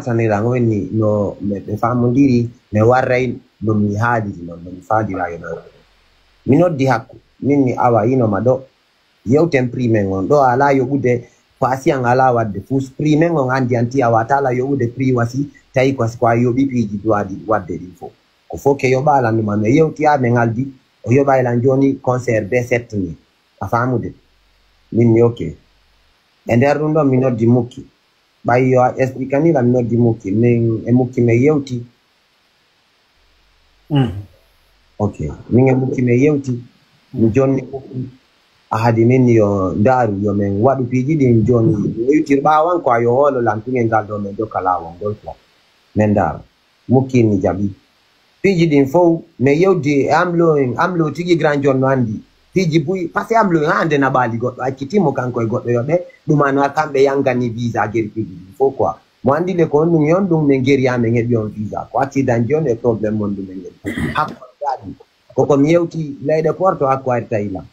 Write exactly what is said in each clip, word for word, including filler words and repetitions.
Sanilan o inni no ɓe faamondiri, mi warray no mi haaliri non, no mi faalira yo mi waɗu. Mi noddi Hakku, min mi awa yino ma ɗo, yewten prix men on. Ɗo alaa yoɓude, ko asiyan alaa waɗde fuu. Prix men on anndi anti a waataala yoɓude prix wasi, tawi ko, ko a yoɓi piiji duwaaɗi waɗde ɗin fof. Ko fof ke yoɓaala numa, mi yewti haa men aldi, o yoɓay lan jooni concert B sept ni. A faamude? Min mi ok. E nder ɗum ɗon mi noddi Mukki. Ɓay yo a explique ni lan, mi noddi Mukki. Min e Mukki men yewti. Ok. Min e Mukki men yewti. Mi jonni Mukki. A hadi min yo ndaaru, yo men waɗu piiji ɗin jooni. Mi yewtir ɓaawan ko a yo hoolo lan tungel ngal ɗo men jokka laawol ngol quoi. Men ndaara. Mukki mi jaɓi. Piiji ɗin fow, men yewdi e Amlo en, Amlo tigi Grand John no anndi. Piiji buy, parce que Amlo en haa hannde naɓaali goɗɗo, acciti mo kanko e goɗɗo yoɓe, ɗum ano kamɓe yangani visa geri piiji ɗin fow quoi. Mo anndi le ko honɗum e honɗum men geri haa men heɓi on visa. Ko accident ji on e problème mon ɗum men heɓi. Hakko daɗi. Koko mi yewti leyɗe Porto hakko ari tawi lan.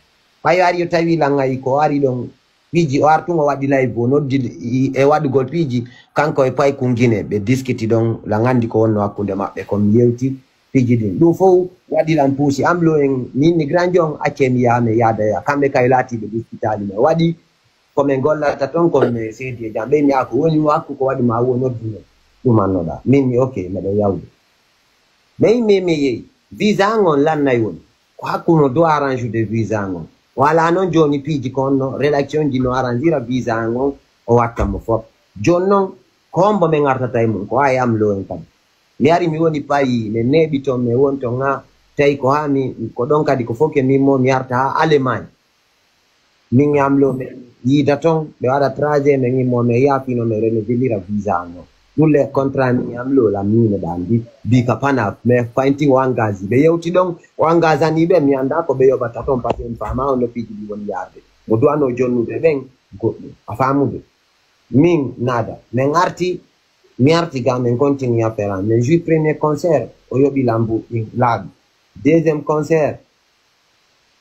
Ɓay ari yo tawi lan ay ko ari ɗon piiji o artugo waɗi live o noddi e waɗugol piiji kanko e Paykun Gine ɓe diskiti ɗon lan anndi ko wonno hakkunde maɓɓe ko mi yewti piiji ɗin ɗum fow waɗi lan puusi Amlo en minni Grand John acce mi yaha mi yaada ya kamɓe kay laati ɓe diskitaali men waɗi ko min gollata ton ko min seedi e jam ɓe mi ko woni mo hakku ko waɗi ma wo noddu men ɗum annoɗa min mi ok meɗen yawde mais mi mi yehi visa an on lannay woni ko hakkunoo doit arrange de visa ngon o alaa noon jooni piiji ko honno rédaction ji no arrangera visa ngon o watta mo fof jooni noon ko hombo min artata e mum ko ayi am lo en kadi mi ari mi woni payi min neeɓi toon min woni toon haa tawi ko haa mi ko ɗon kadi ko fof ke min mo mi arta haa Allemagne min e am lo min yiida toon ɓe waɗa trajet min immo min yaafino min renouvelira visa an non ɗum le contrat min e am lo lan miino ɗa anndi mbi ka panaf mais fayntin o engage ɓe yewti ɗon o engagani ɓe mi annda ko ɓe yoɓata toon parce que mi faama on no piiji ɗi woni yaade mo duwano jonnude ɓen goɗɗum a faamude min naada min arti mi arti ga min continue affaire an min jui premier concert o yoɓi lambu ɗin laaɓi deuxième concert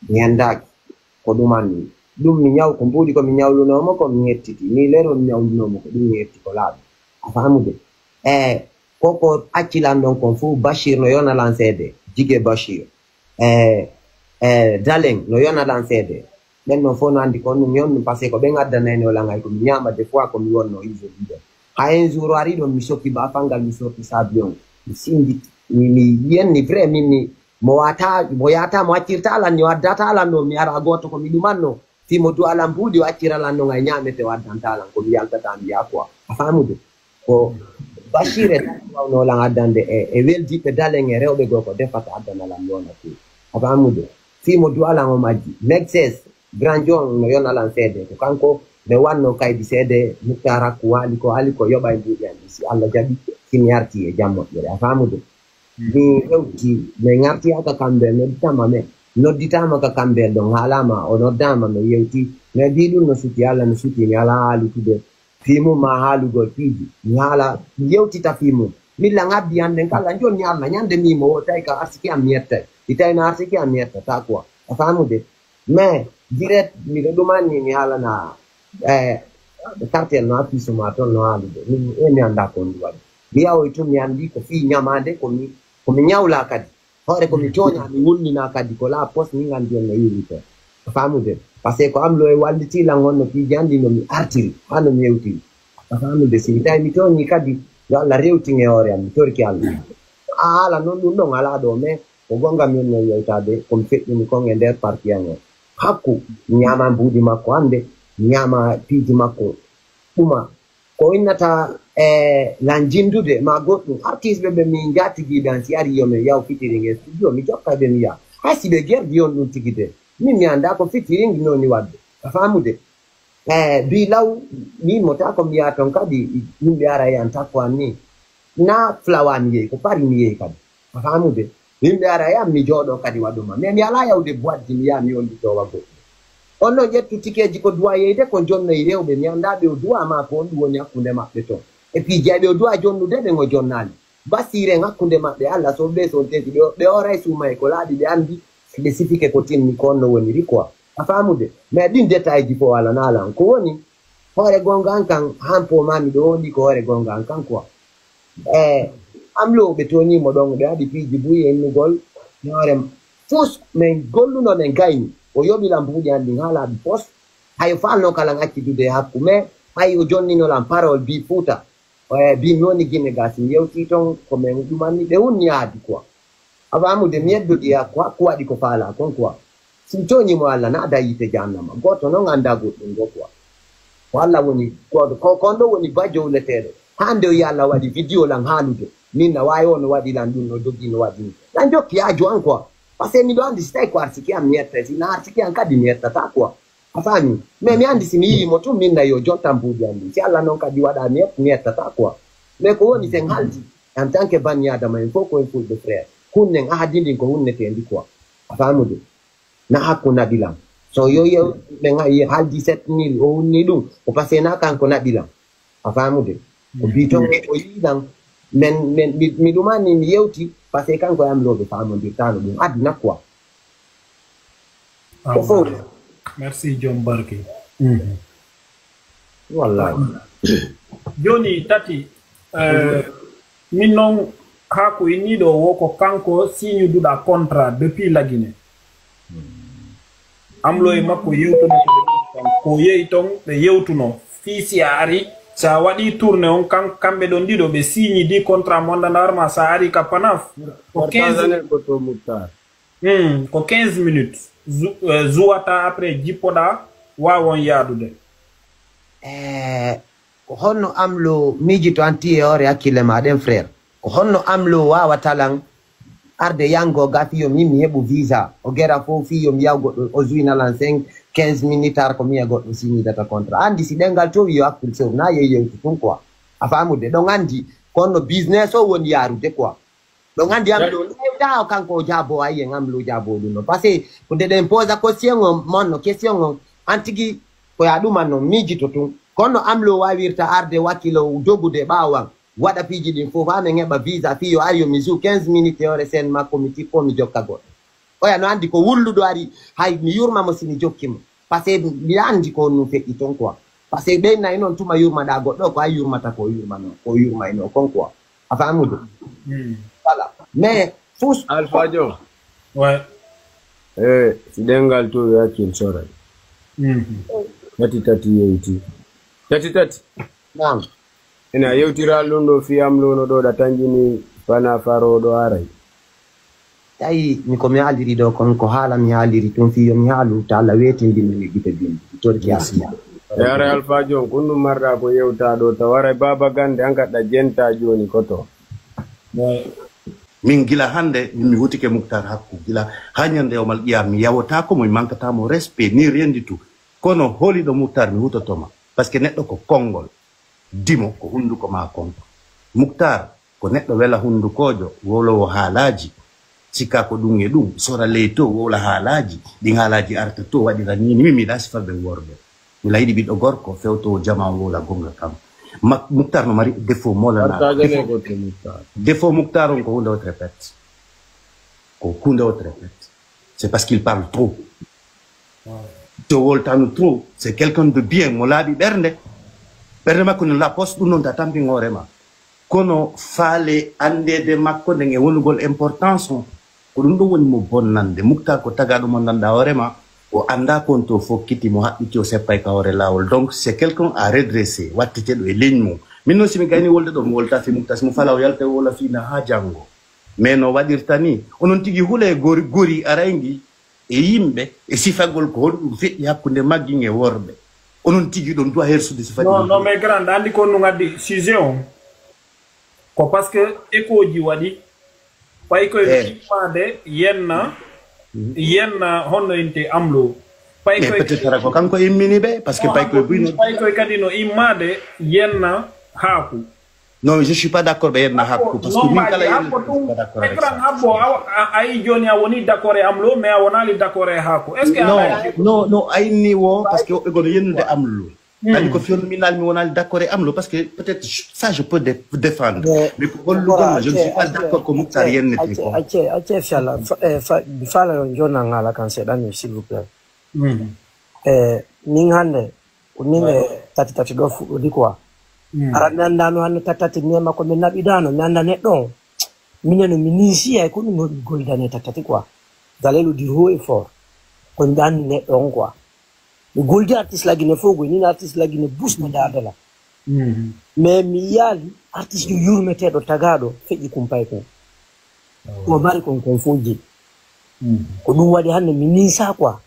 mi anndaaki ko ɗum anni ɗum mi ñaw ko mbuuɗi ko mi ñawlunoo mo ko mi hettiti ni lero mi ñawlunoo mo ko ɗum mi hetti ko laaɓi a faamude e koko acci lan ɗon kon fof bachir no yona lan seede jige bachir e e dalen no yona lan seede ɓen non fof no anndi kon ɗum yon ɗum parce que ko ɓen addanayno lan hay ko mi ñaama des fois ko mi wonno iso ɗiɗo ha un jour o ari ɗon mi sokki ba fangal mi sorti sabi on mi sindi mi yenni vrai min mi mo wata mo yata mo accirta lan ni o addata lan ɗo mi ara gooto ko mi ɗumanno fii mo du'a lan buuɗi o accira lan non ay ñaamete o addanta lan ko mi yaltata mbiya quoi a faamude ko bachir e tan wawno lan addande e e weldiɓɓe dalen e rewɓe goo ko defata addana lan mi wona fii a faamude fii mo du'a lan o majji mexes grand jon no yona lan seede ko kanko ɓe wanno kaydi seede muktar hakku waali ko waali ko yoɓa e mbuuɗi an ɗi si allah jaɓi si mi arti e jam moƴƴere a faamude mi hewti mi ngartiyaka kamɓe nodditama men nodditama ka kamɓe ɗon haalama o noddama mi yewti mi mbi ɗum no suti allah no suti mi ala haalutude fii mum ma haalugol piiji mi haala mi yewtita fii mum milla ngabbi an nden kala jonni allah ñande mimo wo tawi ka arsiki am mi yettay si tawi no arsiki am mi yettata quoi a faamude mais direct miɗo ɗumanni mi haalana e quartier no affiche ma toon no haalude min e mi annda ko ndu waɗi mi yawoy tun mi anndi ko fii ñamaande komi komi ñawla kadi hoore komi tooña mi wullina kadi ko la poste min anndi on no yiwri toon a faamude par ce que ko am lo e walliti lan honno piiji anndi no mi artiri haa no mi yewtiri a faamude si mi tawi mi tooñi kadi yo allah rewtin e hoore am mi torki allah a haala noon ɗum ɗon alaa ɗo mais ko gonga min no yewtade komi feƴƴini kon e nder parti an o hakku mi ñaama mbuuɗi makko hannde mi ñaama piiji makko ɗuma ko innata e lan jinndude ma goɗɗum artiste ɓe ɓe min jaatigiiɓe an si ari yo min yaw fitiring e studio mi jokka ɓe mi yaha hay si ɓe gerdi on ɗum tigi de min mi annda ko fitiring noni waɗde a faamude e bi law min mo ta ko mbiya toon kadi yimɓe ara e an takko an ni na flawa mi yehi ko pari mi yehi kadi a faamude yimɓe ara e an mi jooɗo kadi waɗuma mais mi alaa yawde boitji mi yaha mi wonditoowa goɗɗum on non ƴettu tikeeji ko duwa yeyde ko jonnoyi rewɓe mi annda ɓe o duwa ma ko on ɗum woni hakkunde maɓɓe toon e piiji ay ɓe o duwa jonnude ɓen o jonnaali basiren hakkunde maɓɓe allah so ɓe so on tesi ɓe ɓe oray suuma e ko laaɓi ɓe anndi ɓe sifike ko timmi ko on no woniri quoi a faamude mais ɗin détail ji fof alanaala an ko woni hoore gonga an kan han po ma miɗo wondi ko hoore gonga an kan quoi Eh, Amlo ɓe tooñii mo ɗon, ɓe waɗi piiji buy e innugol. Hoore fus, men golluno, men gayni. O yoɓi lan buuɗi an ɗin haa laaɓi fos. Hayo faalno kalan accidude e hakku, mais hay o jonnino lan parole bi Fuuta. Eh, bi mi woni Gine ga, si mi yewtii ton, ko men ɗumanni, ɓe wunni aadi quoi. A faamude, mi yeddodii hakku, hakku waɗi ko faalaa kon quoi. Si mi tooñii mo, Alla na ada yiite jahannama. Gooto non anndaa goɗɗum ɗoo quoi. Ko Alla woni, ko, ko, ko on ɗoo woni ba jowleteeɗo. Hannde o yi'a Alla waɗi vidéo lan haalude. Min na waawi o no waɗi lan ɗum, no dogii no waɗi ni. Lan jokki haaju an quoi. Parce que miɗo anndi si tawi ko arsiki an mi yetta, si na arsiki an kadi mi yettata quoi. A faami? Mais mi anndi si mi yi'i mo tun, min na yo jontan buuɗi an ɗin. Si Alla non kadi waɗa mi yet-, mi yettata quoi. Mais ko woni sen haldi, en tant que banni Adama, en fof ko en fulɓe frère. Hunnen ahadi ndin ko hunneteendi quoi. A faamude? Na hakku naɓi lan. So yo yew, ɓe nga-, ye haldi sept mille, o hunni ɗum, ko parce que na kanko naɓi lan. A faamude? Ko bii ton o yi'i lan, men, men, mi, mi ɗumani, mi yewti, parce que kanko e am looɓe faamondirtaano ɗum aduna quoi. Ko fow. Merci, John Barke. Mhm. Wallahi. Joni tati, eh, min non haa ko inni ɗo wo ko kanko signuduɗa contrat depuis Lagine. Amlo e makko yewtuno ko yehi ton, ɓe yewtuno. Fii si a ari, si a waɗi tourné on, kan-, kamɓe ɗon ɗiɗo ɓe signidi contrat mo anndanɗa ma, si a ari ka Panaf. Ko quinze, Partager ko to Moutar. Hmm, ko quinze minutes. Zu-, eh, zuwata après jippoɗa, waawon yaadude. Eh, ko honno Amlo miijito an ti e hoore hakkille ma ɗen, frère? Ko honno Amlo waawata lan arde yango ga fii yo min mi heɓu visa? O gera fof fii yo mi yaw goɗɗo, o zuwina lan cinq, quinze minutes, har ko mi e goɗɗo signidata contrat. Anndi si ɗengal towi yo hakkil sow, na yehi yewtu tun quoi. A faamude? Ɗon anndi ko honno business o woni yaarude quoi. Ɗon anndi Amlo, taa o kanko o jaabo, ayi en Amlo jaabo ɗum no. Parce que ko nde ɗen posa question on, mon no question on, an tigi ko ya ɗum an non miijito tun. Kono Amlo waawirta arde wakkilo dogude ɓaawo an, waɗa piiji ɗin fof, haa men heɓa visa, fii yo ar yo mi zu quinze minutes e hoore scène makko, mi tippo, mi jokka goɗɗo. Oya no anndi ko wulluɗo ari, hay mi yurma mo si mi jokki mo. Parce que mi anndi ko honɗum feƴƴi ton quoi. Parce que ɓen nayi non tuma yurmaɗa goɗɗo, ko a yurmata ko yurmano, ko yurmayno kon quoi. A faamude? Voilà. Mais fus Alpha John. Ouais. Eh, si ɗengal to yakin soray. Mhm. Tati tati yewti. Tati tati. Naam. Ina yewtiral ɗum ɗo fii Amlo no ɗo ɗa tanjini fana faro ɗo aray. Tawi mi ko mi haaliri ɗo kon, ko haala mi haaliri tun, fii yo mi haalu, ta Alla weetindin mi e gite bimbi. Mi torki Alla. E aray Alpha John, kun ɗum marɗa ko yewta ɗo, tawa aray Baba Gande an gaɗɗa jenta jooni ko to. Ouais. Min gila hannde, min mi hutike Muktar Hakku, gila haa ñande yawmal qiyam, mi yawotaako mo, mi mankata mo respect, ni rien du tout. Kono holiiɗo Muktar, mi hutoto ma. Parce que neɗɗo ko konngol, dimo ko hunnduko maa kon. Muktar ko neɗɗo wela hunndukoojo, wowlowo haalaaji. Sikka ko ɗum e ɗum, sora ley to, wowla haalaaji, ɗin haalaaji arta to, waɗira ni, ni, mi, mi ɗa sifa ɓen worɓe. Mi la yiɗi ɓiɗɗo gorko, fewtowo jamaa, wowla gonga kam. Mak-, Muktar no mari défaut, molana. Partagene ko to Muktar. Défaut Muktar on ko huunde o répète. Ko huunde o répète. C'est parce qu'il parle trop. To woltanu trop. C'est quelqu'un de bien, mo laaɓi ɓernde. Ɓernde makko no la poste, ɗum noon ta tampin hoore ma. Kono faale anndeede makko nden e wonugol importance on, ko ɗum ɗo woni mo bonnande. Muktar ko tagaaɗo mo nanndaa hoore ma, o anndaa ko on to fokkiti, mo haɓɓiti, o seppay ka hoore laawol. Donc, c'est quelqu'un à redresser, wattiteɗo e leñ mum. Min noon, si mi gayni wolde ɗo, mi wolta fi Muktar, si mo fala o yalta o wola fiina haa janngo. Mais no waɗirta ni, onon tigi hula e gori, gori arayndi e yimɓe, e sifagol ko honɗum feƴƴi hakkunde maggin e worɓe. Onon tigi ɗon duwa hersude sifa Non, ɗin. non, mais grand, andi ko ɗum addi sujet on. Ko parce que écho ji waɗi. Pay koye immaade yenna, yenna honno inte Amlo. Pay Mais koye peut-être ko kanko immini ɓe, parce que pay koye buyno. Pay koye kadi no immaade yenna Haaku. Non, je suis pas d'accord ɓe yenna Haaku, parce que Non, min mbaɗi kala Haaku yenna, je suis ɗum. pas d'accord avec Ekran ça. Habbo, a, a, a yi jooni a woni d'accord e Amlo, mais a wonaali d'accord e Haaku. Est-ce que a Non, waɗi? Non, non, a inni wo, parce que woɓɓe gono yennude Amlo. Kadi ko fewndo min naali mi wonaali d'accord e Amlo, parce que peut-être je- ça je peux dé- défendre. Mais Mais ko gollugol, je ne suis pas d'accord ko Muktar yennete acce ko. acce acce inchallah. Fa- eh, fa- mi faala on jonnal ngaala kan seeɗa ni, s'il vous plaît. Eh, min hannde ko min e tati tati ɗo fuɗɗodi quoi. Hara mi anndaano hannde tattati, mi e makko min naɓidaano, mi annda neɗɗo on. Minen no mi niisii, hay ko ɗum waɗi goldane tattati quoi. Daleelu du haut et fort. Ko mi anndi neɗɗo on quoi. Mi goldi artiste la Guinée fof, goy nin artiste la Guinée bus no daadala. Mais mi yiyaali artiste yo yurmeteeɗo tagaaɗo feƴƴi kumpay kon. Ko mari kon kon fof jeyi. Ko ɗum waɗi hannde mi niisaa quoi.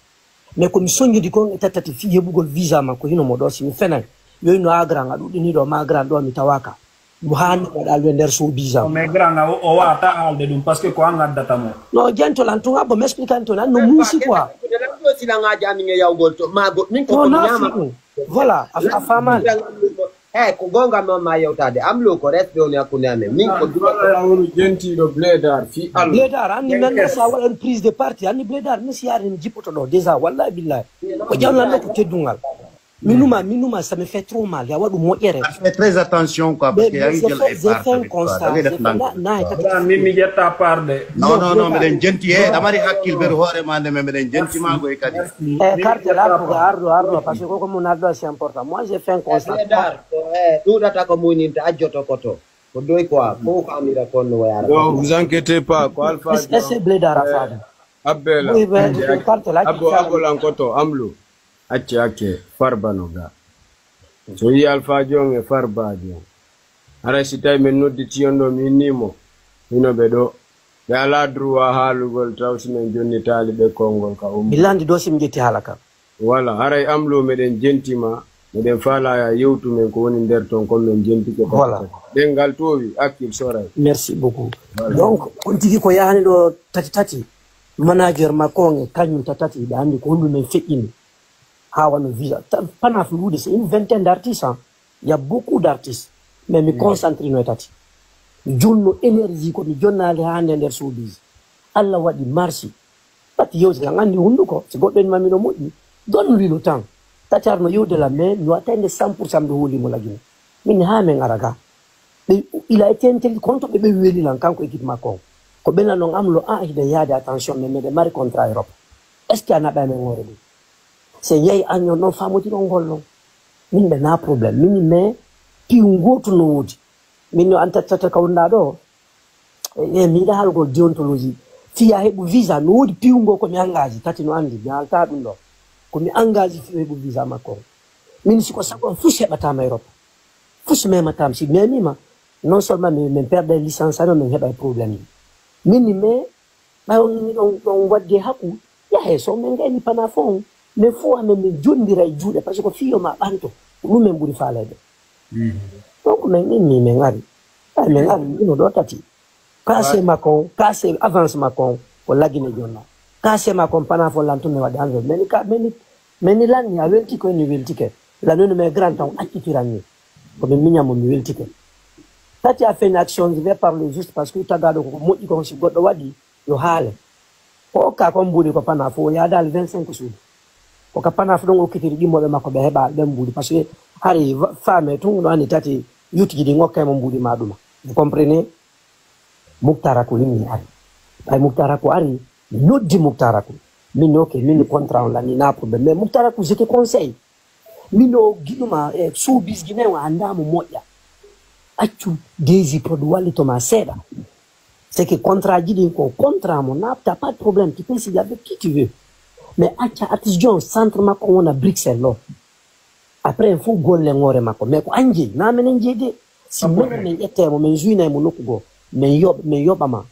Mais ko mi soñjidi kon e tattati fii heɓugol visa makko hino mo ɗo, si mi fenay. Yo inno Agra nga ɗuɗɗini ɗo ma Agra ɗo mi tawaaka. Mo haani waɗa alwe nder showbiz am. Mais grand, o, o wata haalde ɗum, parce que ko an addata mo. No, gentol an tun, abbo, mi explique an tun, an no muusi quoi. Sila ngaji amin e yawgol to, ma go, min ko No, ko na ñaama. Fi ɗum. Voilà, a, a faamaali. Eh, ko gonga mi on ma yewtade. Am lo ko resɓe woni hakkunde amen. Min ko duwa. Wala wonu jentiiɗo Blédard, fi Allah. Blédard, anni nan sa waɗan prise de parti, anni Blédard, mi si yaade mi jippoto ɗo, déjà, wallahi billahi. Ko jawlan ɗo ko teddungal. Mi numa, mi numa, ça me fait trop mal. Ya waɗu moƴƴere. Fais très attention, quoi, parce que yaa ngi jël ay part tamit, quoi. Da ngay def ndànk. Voilà, min mi ƴetta part de. Non, non, non, meɗen jenti, eh, ɗa mari hakkil ɓeru hoore ma nde, mais meɗen jenti ma goy kadi. Eh, carte là, pour ardo, ardo, parce que koko mun ardo, c'est important. Moi, j'ai fait un constat. Blédard, ko, eh, ɗuɗata ko muninta, ajjoto ko to. Ko doy quoi, ko ko amira kon no wayara. Non, vous inquiétez pas, ko Alpha. Est-ce que Blédard a faami? Abbela. Oui, ben, carte là, Abbo, Abbo lan ko to, Amlu. Acce, acce, Farba no ga. So yi Alpha Jon e Farba Jon. Haray si tawi men nodditi on ɗo, mi inni mo. Hino ɓe ɗo. Ɓe alaa droit haalugol taw si men jonnitaali ɓe konngol ka umma. Mi landi ɗo si mi ƴetti haala kan. Wala, haray Amlo meɗen jentima, meɗen faalaya yewtu men ko woni nder ton kon men jentike. Voilà. Ɗen ngal towi, hakkil soray. Merci beaucoup. Voilà. Donc, kon tigi ko yahani ɗo tati tati, manager makko on e kañum tati tati, ɓe anndi ko honɗum men feƴƴini. Haa wano visa. Ta-, Panaf luude, c'est une vingtaine d'artistes, hein. Il y a beaucoup d'artistes. Mais mi concentré no e tati. Mi jonno énergie ko mi jonnaali haa nde nder showbiz. Allah waɗi marsi. Tati yewti kan anndi hunduko. Si goɗɗo en ma miɗo moƴƴi. Donne-lui le temps. Tati arno yewde la, mais mi watta nde cent pour cent miɗo hooli mo lagine. Min haa men ara ga. Ɓe, il a été intelligent, ko honto ɓe, ɓe weli lan, kanko équipe makko on. Ko ɓe lan non Amlo, ah, hiɗen yaade attention, mais meɗen mari contrat Europe. Est-ce que a naɓay men hoore ɗum? Si en yahi an, non, non, faamodiron ngol non. Min ɓe na problème. Min, mais, piiw ngootu no woodi. Min no an tattata ka wonɗaa ɗo. E, e, mi yiɗa haalgol déontologie. Fii a heɓu visa, no woodi piiw ngoo ko mi engage, tati no anndi, mi haaltaa ɗum ɗo. Ko mi engage fii o heɓu visa makko on. Min si ko sago am, fus heɓataa ma Europe. Fus memataa ma, si memiima, non seulement min, min perdday licence amen, min heɓay problème. Min, mais, ɓay on, on, on waddi e haku, yahe, so min gayni Panaf on, min fof amen min jondira e juuɗe, parce que ko fii yo ma ɓanto, ko ɗum min ɓuri faaleede. Donc, min inni, min ari. Ay, min ari, mino ɗo tati. Kaase makko on, kaase avance makko on, ko lagine jonna. Kaase makko on, Panaf on lan tun mi waɗi enveloppe. Meni ka, meni, meni lanni, a welti ko ni weltike. Lanni no mais grand temps, accitiran ni. Ko min miñan mo mi weltike. Tati a feni action, je vais parler juste parce que tagaaɗo ko moƴƴi kon si goɗɗo waɗi, yo haale. Ko okka kon mbuuɗi ko Panaf o yaadaali vingt-cinq suudu. Ko ka Panaf ɗon okkitiri ɗimmoɓe makko ɓe heɓa ɓen mbuuɗi. Parce que hari va-, faame tun no anni tati yutiji ɗin okkay mo mbuuɗi ma ɗuma. Vous comprenez? Muktara ko inni ari. Ɓay Muktara ko ari, mi noddi Muktara ko. Min, ok, min contrat on lanni na problème. Mais Muktara ko je te conseille. Min o giɗuma e showbiz Guinée o anndaa mo moƴƴa. Accu Desi Prod wallito ma seeɗa. C'est que contrat ji ɗin ko contrat mo na, t'as pas de problème, tu peux signer avec qui tu veux. Mais acca artiste John centre makko wona Bruxelles ɗo. Après en fof golle ngoore makko. Mais ko an jeyi, na menen jeyi de. Si menen men ƴette mo, men juynay mo nokku goo. Men yoɓ-, men yoɓa ma.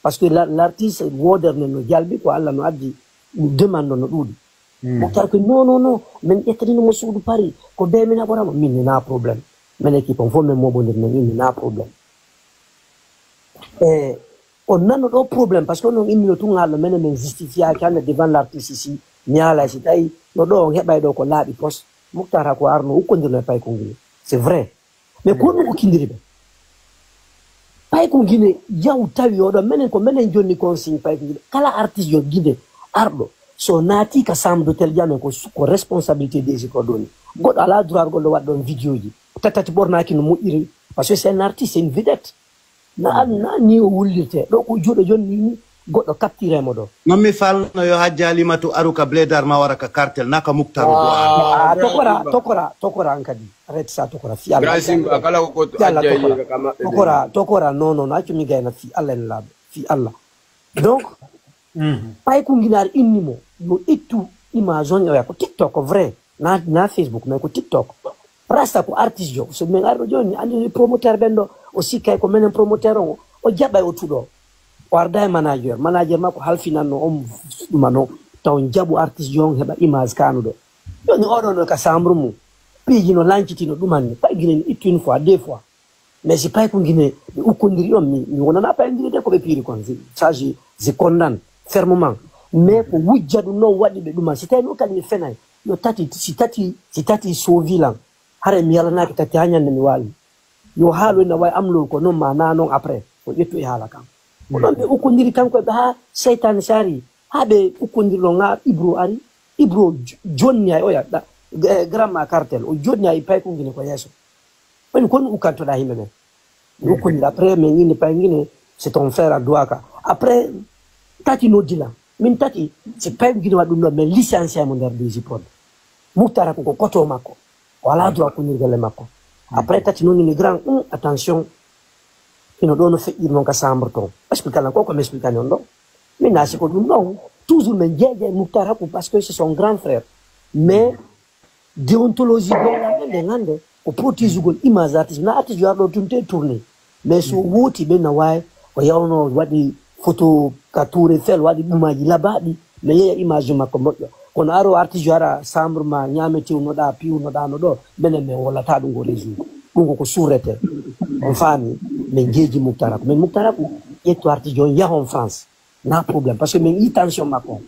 Parce que la-, l'artiste wooder nen no jalbi ko Allah no addi demande no ɗuuɗi. Moktar ko non, non, non, min ƴettanino mo suudu Paris, ko be min haɓorama, min ni na problème. Min équipe on fof min moɓondir, min inni na problème. E on nanno ɗo problème, parce que non immino tun haala menen min justifiaki hannde devant l'artiste ici, mi haala si tawi no ɗo on heɓay ɗo ko laaɓi pos, Moktar ko arno ukkondirno e paykungiri. C'est vrai. Mais ko honɗum okkindiri ɓe? Pay ko Guinée yahu tawi oɗo, menen ko menen jonni consigne pay ko Guinée. Kala artiste yo Guinée arɗo, so naati ka chambre d'hôtel jamen ko su-, ko responsabilité des écoles doni. Goɗɗo ala droit goɗɗo waɗa ɗon vidéo ji. Tattati ɓornaaki no moƴƴiri. Parce que c'est un artiste, c'est une vedette. Na an, na ni o wullirte. Ɗo ko juuɗe jonni ni. goɗɗo capturé mo ɗo. Non mi falno yo Hajja Halimatu aru ka Bledar ma wara ka Kartel, na ka Muktaru ɗo. Ah, tokora, tokora, tokora an kadi. Arrête ça, tokora. Fi Allah, Grand Simba, kala ko goɗɗo fi Allah, Hajja tokora. Yiga ka maɓɓe ɓe. Tokora, tokora, non, non, non, accu mi gayna fi Allah en laaɓe. Fi Allah. Donc, pay ko nginaari inni mo, yo ittu image on, oya ko TikTok, ko vrai. Na, na Facebook, mais ko TikTok. Rasta ko artiste jo. So men arɗo jooni, andi promoteur ɓen ɗo, o sikkay ko menen promoteur on, o jaɓay o tuɗo. O arda e manager, manager makko halfinanno on ɗuma non, taw on jaɓu artiste jo on heɓa image kanuɗo. Jooni oɗo no ka chambre mum, piiji no lancitino ɗumanni, pay ginen ittu une fois, deux fois. Mais si pay ko ngine ɓe ukkondiri on, mi, mi wonana pay ngine de ko ɓe piiri kon. Je, ça, je, je condamne fermement. Mais ko wujja ɗum non waɗi ɓe ɗuman. Si tawi non kadi mi fenay, yo tati, si tati, si tati sovilan, hara mi yalanaaki tati haa ñande mi waali. Yo haalo ina wawi amlol ko non ma na non après, ko ƴettu e haala kan. Ko ɗon ɓe ukkondiri kanko e ɓe haa seytaane saari, haa ɓe ukkondiri ɗon haa Ibro ari. Ibro j-, jonni ay oya, ɗa-, eh, gramma cartel, o jonni ay pay ko ngine ko yeeso. Woni kon ukkantoɗaa yimɓe ɓen. Mi ukkondira. Après, min inde pay ngine, c'est ton frère à Douaka. Après, tati noddi lan. Min tati, si pay ngine waɗi ɗum ɗon, min licencié mo nder D J Prod. Muktara ko, ko koto makko. O alaa droit kunnirgol e makko. Après, tati non mi grand, hum, attention. Hino ɗo no feƴƴiri non ka chambre ton. Explique lan ko, ko mi expliquani on ɗon. Min na si ko ɗum ɗon. Toujours min jeeje Muktara ko parce que c'est son grand frère. Mais, déontologie gonɗa ɓe nden hannde ko protégeugol image artiste. Na artiste yo arɗo tun te tourné, mais so wooti ɓe na wawi o yawno waɗi photo ka tour Eiffel, waɗi ɗumaji labaɗi, mi yeeya image makko moƴƴo. Kono aro artiste yo ara chambre ma, ñaame tewnoɗa piwnoɗa no ɗo, menen min wolata ɗum ko réseau. Ɗum ko ko surrete. On faami? Min jeeji Muktara ko min Muktara ko ƴettu artiste on yahon France. Na problème parce que min yi tension makko on.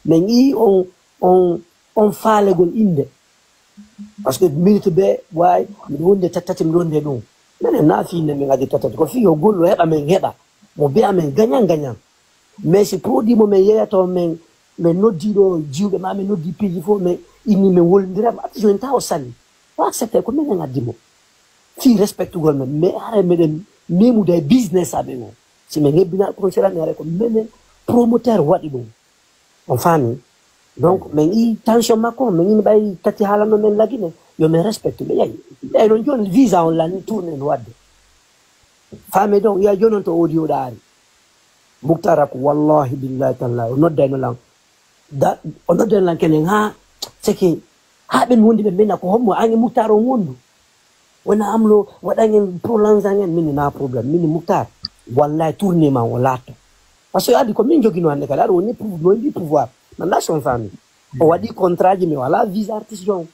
Min yi on on on faalegol innde. Parce que minute be wawi miɗo wonde tattati miɗo wonde ɗum. Minen na fi innde min addi tattati ko fi yo gollo heɓa min heɓa mo be amen gañan gañan. Mais si produit mo min yeyata on min min noddi ɗo jiwɓe ma min noddi piiji fof min inni min wollindirama atti joni taw o sali o accepte ko minen addi mo. Fi respectugol men mais hara meɗen memude e business amen o si min hebbina concert amen hara ko minen promoteur waɗi ɗum. On faami? Donc min yi tension makko min yi ɓay tati haalano min lagine yo min respecte ɓe yayi. Eyi non joni visa on lan tourne no wadde. Faami? Donc ya joni on to audio ɗaari. Muktara ko wallahi billahi tallahi o noddayno lan. Da o noddayno lan kenen ha seke ha ɓen wondi ɓe mbena ko hommo an e Muktara on wondu. Wona amlo waɗan en prolonge an en min na problème min Muktar. Wallahi tourne ma o laatto. Parce que adi ko min jogino hannde kadi aɗa woni pouvoir no ndi pouvoir. Nanɗa son famille o waɗi contrat ji mi wala visa artiste jon.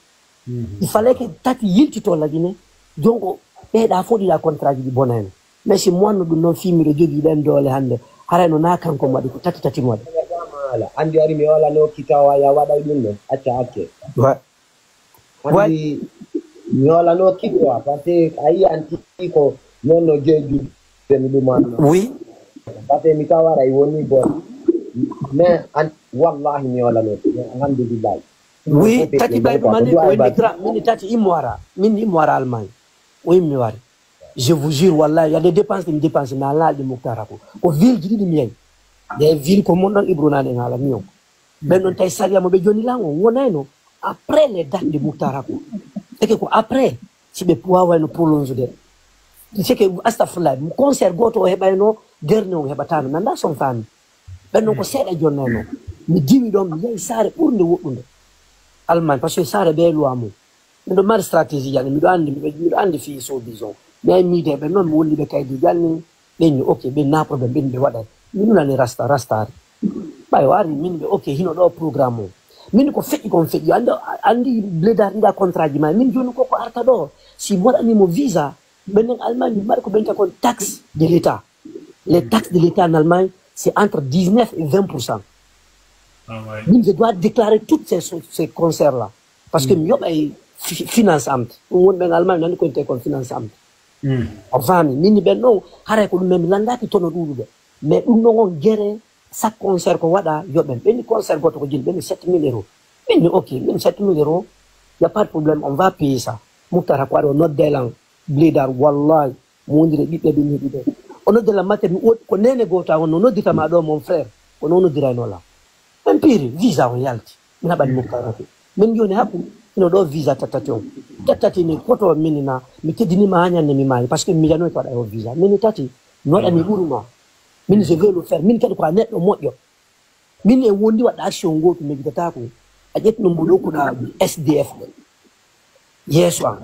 Il fallait que tati yiltito lagine. Jonko ɓeeɗa fof ɗiɗa contrat ji ɗi bonayno. Mais si moanno ɗum noon fii miɗo jogii ɗen doole hannde harayno na kanko mo waɗi ko tati tati mo waɗi. Ala andi ari mi walano kitawa ya waɗay ɗum ɗon acca akke. Andi ñoolano kikkoa parce que a yi anti ko yonno jeejude mi ɗumanno. Oui. Parce que mi tawara e woni bon mais an wallahi mi ñoolano. Alhamdulillahi. Oui tati ɓay ɗumani ko inni gra mini tati immo ara min immo ara almagne. O immi wari. Je vous jure wallahi yade dépense ɗi mi dépense na laaɗi muktara ko ko ville ji ɗiɗi mi yayi. Nde ville ko mon ɗon ibronani en haala mi on. Ɓen ɗon tawi sariya mo ɓe joni lan on wonayno après les dates de muktara ko eke ko après si ɓe wawayno prolonge de seke astafirlah concert goto o heɓayno dernier on heɓatano nanda son fami. Ɓen ɗon ko seeɗa jonnayno mi diwi ɗon mi yahi saare ɓurnde woɗɗunde. Allemagne parce que saare ɓe loi mum. Miɗo mari stratégie janni miɗo andi miɗo miɗo andi fii sodison mi ay miide ɓe noon mi wolli ɓe kaydi janni. Ɓenni ok ɓen na problème ɓen ɓe waɗay. Mi nunani rasta rastari. Ɓay o ari min ɓe ok hino ɗo programme o. Min ko feƴƴi kon feƴƴi andi andi bledar nda contrat ji ma min joni koko arta ɗo si mi waɗanimo visa. Ɓen nen allemagne mi mari ko ɓenta kon taxe de l'état. Les taxes de l'état en allemagne c'est entre dix-neuf et vingt pour cent. Min je dois déclarer toutes ces ces concerts là. Parce que mi yoɓay finance amt ɗum woni ɓen allemagne nani ko wiyete kon finance amt. On faami min ni ɓen ɗon haray ko ɗum men mi lanndaki tono ɗuuɗuɓe. Mais ɗum ɗon on gere chaque concert ko waɗa yoɓen ɓenni concert goto ko jini ɓenni sept mille euros. Min ni ok min sept mille euros. Y a pas de problème on va payer ça. Muktara ko waɗi o nodde lan bledar wallahi. Mo wondiri e ɓiɓɓe ɓe mi yiɗi ɓe. O noddi lan Mate, mi woodi ko neene gooto an on no noddita ma ɗoo, mon frère. Ko non o noddirayno lan. Min piiri, visa on yalti. Min haɓani Muktar Rafi. Min jooni hakku, hino ɗoo visa tattati on. Tattati ni koto min na, mi teddini ma haa ɲande mi maayi, parce que mi miijanoyi ko waɗa e o visa. Min tati, mi waɗani ɓuru ma. Min je veux le faire. Min kadi ko a neɗɗo moƴƴo. Min en wondi waɗa action gooto mi yejjitataa ko. A ƴetti no mbuɗo kuɗa S D F ɓe. Yeeso an.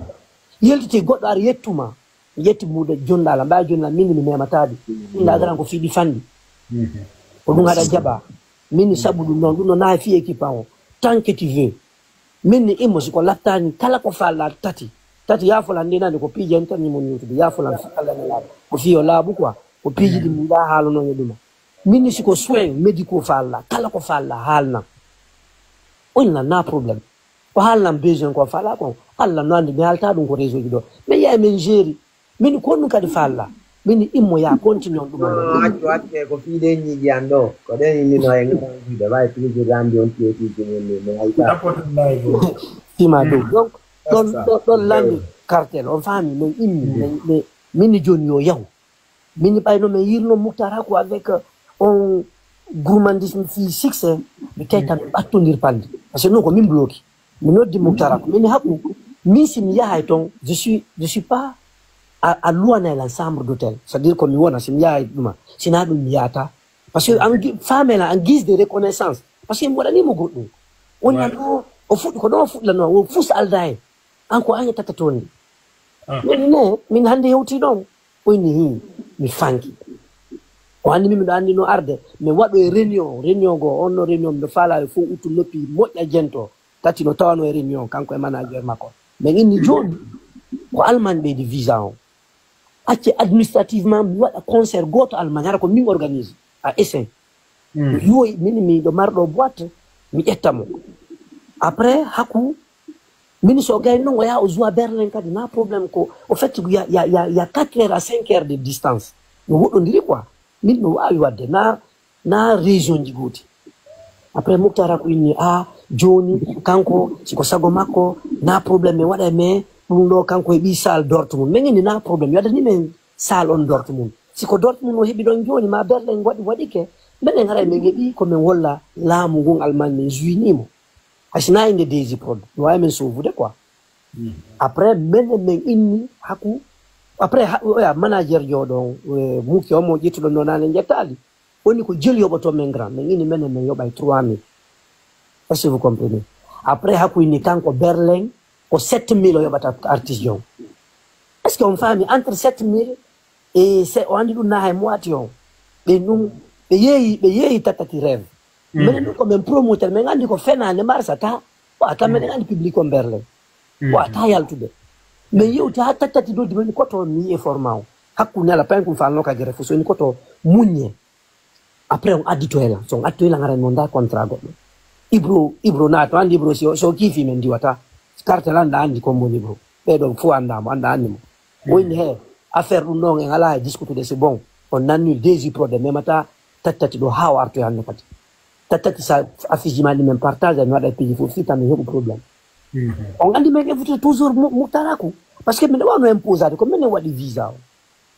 Yaltiti goɗɗo ar yettuma. Mi ƴetti mbuɗo jonɗa lan, mbaa jonɗa min mi memataade. Inda garan ko fiɗi fanɗi. Ko ɗum haɗa jaɓa. Min sabu ɗum noon, ɗum no naay fii équipe an o. Tant que tu veux. Min ni immo si ko lattaani kala ko faalɗaa tati. Tati yaafolan ndi nani ko piiji en tan yimon yewtude. Yaafolan fii Alla ne laaɓa. Ko fii yo laaɓu quoi. Ko piiji ɗi min ɗaa haalonoo e ɗuma. Min ni si ko soin médicaux faalɗaa, kala ko faalɗaa haalnan. On lan na problème. Ko haalnan besoin ko faalɗaa kon. Alla no anndi mi haaltaa ɗum ko réseau ji ɗo. Mais yaay min géri. Min ko ɗum kadi faalɗaa. Min immo ya continue on ɗum. Non, accu, accu, ko fii ɗen ñiiƴi an ɗo. Ko ɗen inni no e ngaran juuɗe. Ɓay toujours randi on tiyetii jumon ni. Mi hayta. Tapotan live o. Sima dow. Donc, ɗon, ɗon, ɗon lanndi cartel. On faami, min immi. Min, min, min ni jooni yo yaw. Min ni ɓay no min yirno Muktar Haku avec, euh, on gourmandisme fii succès. Mi teyta mi ɓattondir pandi. Parce que non ko min bloki. Mi noddi Muktar Haku. Min ni Haku, min si mi yahay ton, je suis, je suis pas à, à louer lan chambre d'hôtel. C'est-à-dire ko mi wona si mi yahay ɗuma. Sina ɗum mi yata. Parce que en gui-, faame lan en guise de reconnaissance. Parce que mi waɗani mo goɗɗum. Woni lan ɗo, o fuɗɗi, ko ɗon o fuɗɗi lan ɗo, o fus alda hen. An ko an e tata toon ni. Min ne, min hannde hewti ɗon. O inni, "Hii, mi fanki." O anndi min miɗo anndi no arde. Mi waɗo e réunion, réunion goo, on no réunion miɗo faalaa e fof uttu noppi moƴƴa jento. Tati no tawano e réunion, kanko e manager makko. Min inni jooni, ko Allemagne ɓeydi visa on. Acce administrativement, mi waɗa concert gooto Allemagne, hara ko min organise, à Essen. Mi yiwoyi, min miɗo marɗo boîte, mi ƴetta mo. Après, Haku, min so gayno non, o yaha o joua Berlin kadi, na problème ko, au fait, il y a, il y a, il y a, il y a quatre heures à cinq heures de distance. No woɗɗondiri quoi. Min no waawi waɗde, na, na région ji gooti. Après, Muktar Haku inni, "Ah, jooni, kanko, si ko sago makko, na problème, mi waɗa, mais ɗum ɗo, kanko e ɓii salle Dortmund." Min inni, "Na problème, yo waɗani men salle on Dortmund." Si ko Dortmund o heɓi ɗon jooni, ma Berlin waɗi, waɗike, minen haray min heɓi ko min wolla laamu ngun Allemagne, min juini mo. Hay si na innde Desi Prod, no waawi min sauvude quoi. Après, menen min inni Haku, après, ha, oya manager jooɗo on, eh, Muki on mo ƴettuɗon ɗo nane jettaali. Woni ko jeli yoɓoto men grand, min inni menen min yoɓay trois mille. Est-ce que vous comprenez? Après, Haku inni kanko Berlin, ko sept mille o yoɓata artiste on. Est-ce que on faami entre sept mille E se o andi ɗum na hay moitié on. Ɓe ɗum, ɓe yeeyi, ɓe yeeyi tattati rêve. Minen ɗum ko men promoteur, men andi ko fenaande marsata. Ko ata minen andi public on Berlin. Ko ata yaltude. Men yewti ha tattati noddi men koto mi yi'e format o. Hakkunde ala payen kum falno ka gere fu so ni koto muññe. Après on addito e lan. So on addito e lan aray mi wonda contrat goɗɗo. Ibro, Ibro naato, andi Ibro si o, si o kiifi men diwata. Carte lan da andi kon moni Ibro. Ɓe ɗon fu anda mo, anda andi mo. Woni he affaire ɗum ɗon en alaa e diskutude si bon. On nanni Desi Prod e memata tattati ɗo haa o artoy hannde kadi. Tattati sa affiche ji ma ɗi men partage mi waɗa e piiji fof fii tan mi heɓu problème. On andi men invité toujours Mu-, Muktaraku. Parce que minen wano imposade ko minen waɗi visa o.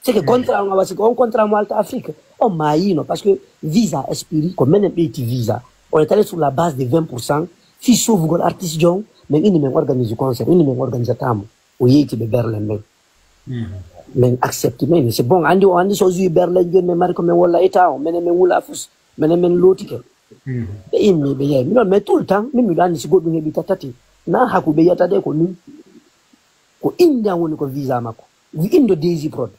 C'est que contrat on awa, c'est que on contrat mo alta Afrique. On maayino parce que visa expiri ko minen ɓeyti visa. On est allé sur la base de vingt pour cent. Fii sauvugol artiste jon, men inni men organise concert, inni men organisatamo. O yeyti ɓe Berlin ɓen. Min accepte, min c'est bon. Andi, o andi so joue Berlin joni, min mari ko min wolla état o, minen min wula fus, minen min lootike. Ɓe immi, ɓe yehi. Minon, mais tout le temps, min miɗo andi si goɗɗum heɓi tattati. Na Haku ɓe yiyata de ko min. Ko inde an woni ko visa makko. Wi indo Desi Prod.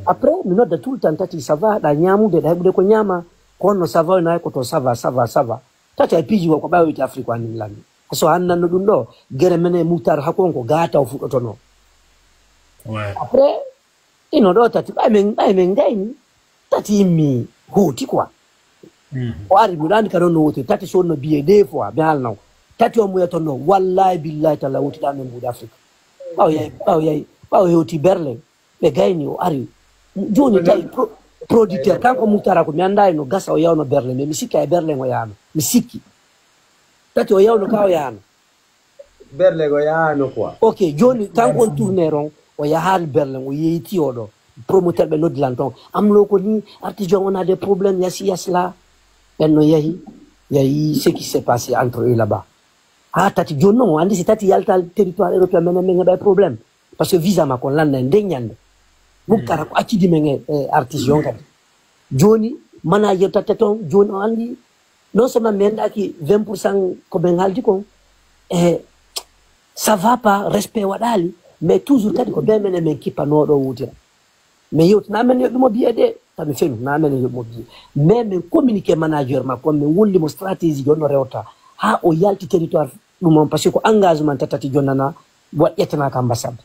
Après, mi nodda tout le temps tati, ça va, ɗa ñamude, ɗa heɓude ko ñama. Ko honno ça va, na ko to ça va, ça va, ça va. Tati ay piiji ko ɓaawiti Afrique o annin lammi. So hannanno ɗum ɗo, gere men e Muktar Haku on ko gata o fuɗɗotono. Après, ino ɗo tati, ɓay men, ɓay men gayni, tati immi hooti quoi. O ari, miɗo andi ka non no woti, tati sonno biye deux fois, mi haalna o. Tati o muyatonno, wallahi billahi talla wotiɗa men mbuuɗi Afrique. Ɓawo yahi, ɓawo yahi, ɓawo hewti Berlin. Ɓe gayni o ari. Jooni tawi pro-, producteur, kanko Muktar Haku, mi anndaa no gasa o yawno Berlin, mais mi sikki e Berlin o yahno. Mi sikki. Tati o yawno ka o yahno. Berlin o yahno quoi. Ok, jooni kanko on tourneur on, o yahaali Berlin, o yeyti o ɗo. Promoteur ɓe noddi lan ton. Am lo ko ni, artiste on a des problèmes, yasi yasi la. Ɓen no yahi, yahi ce qui s'est passé entre eux là-bas. Ha tati jooni non, andi si tati yalta territoire européen, menen men heɓa problème. Parce que visa makko lanna e nden ñande. Muktara ko accidi men e, e artiste on kadi. Jooni, manager tatta ton, jooni o andi, non seulement mi endaaki vingt pour cent ko men haaldi kon, e ça va pas, respect waɗaali, mais toujours kadi ko ɓe menen men kippanooɗo wutira. Mais yewti na men yoɓi mo biye de, tami fenu, na men yoɓi mo biye. Mais men communiqué manager makko, men wolli mo stratégie on no rewta. Ha o yalti territoire ɗum on, parce que ko engagement tatati jonnana, wa ƴettanaaka ambassade.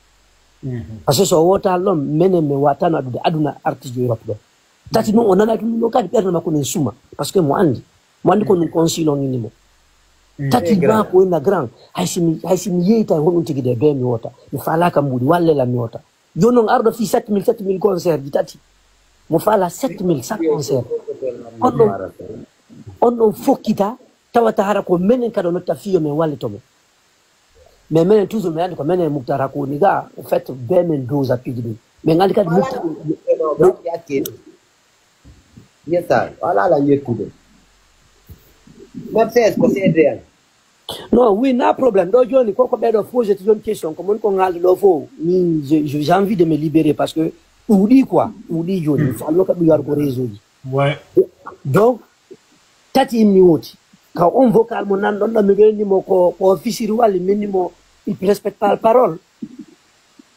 Parce que so o wota lom, menen men watano adude aduna artiste Europe ɗo. Tati non o nana ɗum ɗo kadi ɓernde makko nen suma, parce que mo andi. Mo andi ko ɗum consul on inni mo. Tati ma ko wona grand, hay si mi, hay si mi yeyta honɗum tigi de be mi wota. Mi falaka mbuɗi, walle la mi wota. Jooni non arɗo fii sept mille, sept mille concert ji tati. Mo faala sept mille chaque concert. On ɗon, on ɗon fokkita, tawata hara ko menen kadi o notta fii yo men wallito mo. Mais menen toujours, men andi ko menen Muktara ko woni ga, en fait, be men dosa piiji ɗin. Men andi kadi Muktara. Yesa, wala la yettude. Même c'est ko c'est réel. Non, oui, na problème. Ɗo jooni, ko ko ɓeɗo posé ti jooni question, ko mon ko ngaldo ɗo fo, min, je- je- j'ai envie de me libérer parce que ɗuuɗi quoi, ɗuuɗi jooni. Fallo ka ɗum yar ko réseau ji. Ouais. Donc, tati immi woti. Ka on vocal mo nan ɗon ɗo mi ɓenni mo ko, ko fisiri wali minni mo, il ne respecte pas la parole.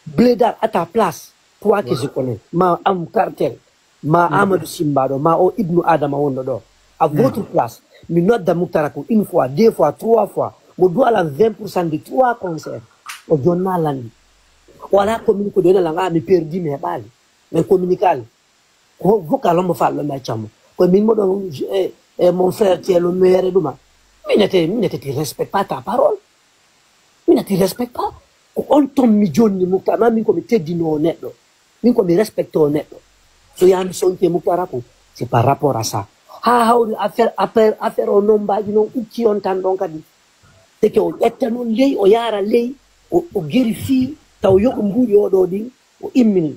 Blédard à ta place, toi que je connais, ma am cartel, ma Amadou Simba ɗo, ma o Ibnu Adama wonɗo ɗo. À votre place, mi nodda Muktara ko une fois, deux fois, trois fois. Mo duwala vingt pour cent de trois concerts. O jonna landi. Wala commune ko dona langa mi perdi mi heɓali. Mais communical. Ko vocal on mo fallo mi accamo. Ko min mo ɗon, eh, eh, mon frère Thielo mere ɗuma. Mi nete, mi nete ti respect pas ta parole. Mi nati respect pas. Ko on ton mi jonni Muktara, ma min ko mi teddinoo neɗɗo. Min ko mi respectoo neɗɗo. So yaa mi sonke Muktara ko, c'est par rapport à ça. Ha hawri affaire, affaire, affaire o nombaji non ucci on tan ɗon kadi. Teke o ƴetta non ley, o yaara ley, o, o geri fii, taw yoɓo mbuuɗi o ɗo ɗin, o immini.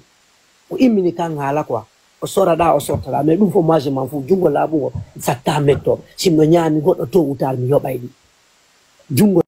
O immini kan haala quoi. O sora ɗa, o sorta ɗa. Mais ɗum fof, moi, je m'en fous. Jungo laaɓugo, satta metto. Sinno ñaami goɗɗo to wutar, mi yoɓay ɗi. Jungo